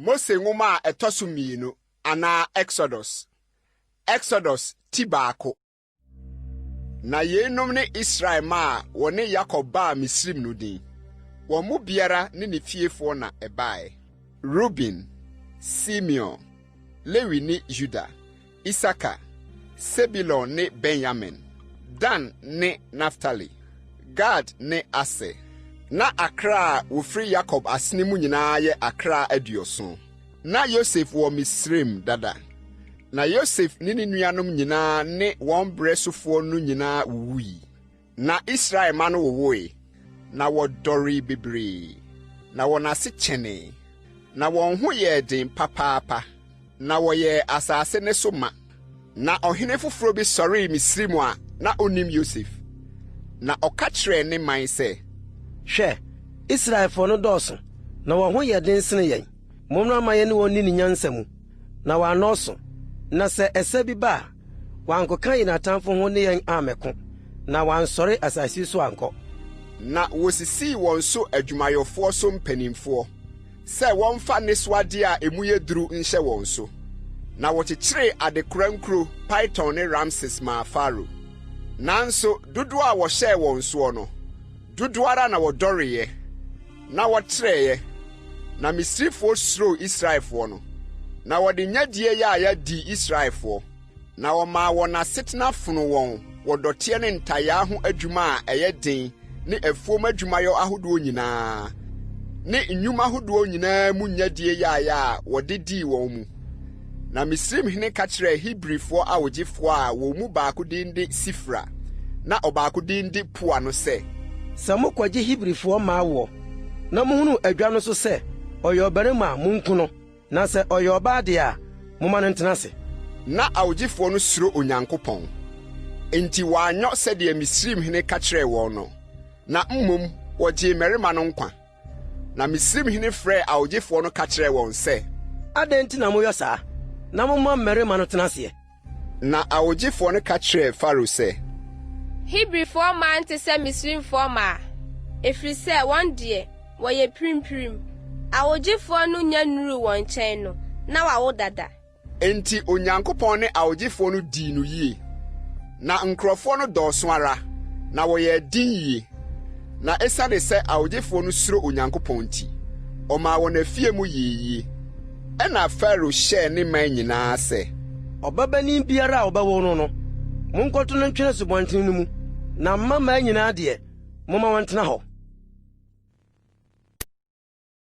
Mose Nwoma a ɛtɔ so mmienu anaa Exodus. Exodus ti baako. Na yeinom ne Israel mma a wɔne Yakob baa Misraim no din. Wɔn mu biara ne ne fiefoɔ na ɛbaeɛ. Ruben, Simeon, Lewi ne Yuda, Isakar, Sebulon ne Benyamin, Dan ne Naftali, Gad ne Aser. Ná akra a wɔfiri Yakob asene mu nyinaa yɛ akra 70. Ná Yosef wɔ Misraim dada. Na Yosef ne ne nuanom nyinaa ne wɔn berɛ sofoɔ no nyinaa wuwui. Na Israel mma no wowoe, na wɔdɔree bebree, na wɔn ase kyɛnee, na wɔn ho yɛɛ den papaapa, na wɔyɛɛ asase no so ma. Na ɔhene foforɔ bi sɔree Misraim a na ɔnnim Yosef, na ɔka kyerɛɛ ne man sɛ. Hwɛ, Israelfoɔ no dɔɔso, na wɔn ho yɛ den sene yɛn. Mommra mma yɛne wɔn nni no nyansa mu, na wɔannɔɔso, na sɛ ɛsa bi ba a, wɔankɔka yɛn atamfo ho ne yɛn ammɛko, na wɔansɔre asase yi so ankɔ. Na wosisii wɔn so adwumayɛfoɔ so mpanimfoɔ, sɛ wɔmfa nnesoadeɛ a emu yɛ duru nhyɛ wɔn so. Na wɔkyekyeree adekora nkuro Piton ne Ramses maa Farao. Nanso dodoɔ a wɔhyɛɛ wɔn soɔ no, dodoɔ ara na wɔdɔreeɛ, na wɔtrɛeɛ, na Misrifoɔ suroo Israelfoɔ no, na wɔde nyadie yaaya dii Israelfoɔ. Na wɔmaa wɔn asetena fonoo wɔn wɔ dɔteɛ ne ntayaa ho adwuma a ɛyɛ den ne afuom adwumayɔ ahodoɔ nyinaa, ne nnwuma hodoɔ nyinaa mu nyadie yaaya a wɔde dii wɔn mu. Na Misraimhene ka kyerɛɛ Hebrifoɔ awogyefoɔ a wɔn mu baako din de Sifra na ɔbaako din de Pua no sɛ. Sɛ mokɔgye Hebrifoɔ mmaa woɔ, na mohunu adwa no so sɛ ɔyɛ ɔbarima a, monku no. Na sɛ ɔyɛ ɔbaa deɛ a, momma no ntena ase. Ná awogyefoɔ no suro Onyankopɔn, enti wɔanyɔ sɛdeɛ Misraimhene ka kyerɛɛ wɔn no, na mmom wɔgyee mmarima no nkwa. Na Misraimhene frɛɛ awogyefoɔ no ka kyerɛɛ wɔn sɛ. Adɛn nti na moyɔ saa, na momma mmarima no tena aseɛ? Na awogyefoɔ no ka kyerɛɛ Farao sɛ. Hebrifoɔ mmaa nte sɛ Misraimfoɔ mmaa, ɛfiri sɛ wɔn deɛ, wɔyɛ pirimpirim. Awogyefoɔ no nnya nnuruu wɔn nkyɛn no, na wɔawo dada. Enti Onyankopɔn ne awogyefoɔ no dii no yie. Na nkurɔfoɔ no dɔɔso ara, na wɔyɛɛ den yie. Na esiane sɛ awogyefoɔ no suro Onyankopɔn nti, ɔmaa wɔn afie mu yɛɛ yie. Ɛnna Farao hyɛɛ ne man nyinaa sɛ. Ɔbabanin biara a wɔbɛwo no no, monkɔto no ntwene asubɔnten no mu, na mmammaa nyinaa deɛ, momma wɔntena hɔ.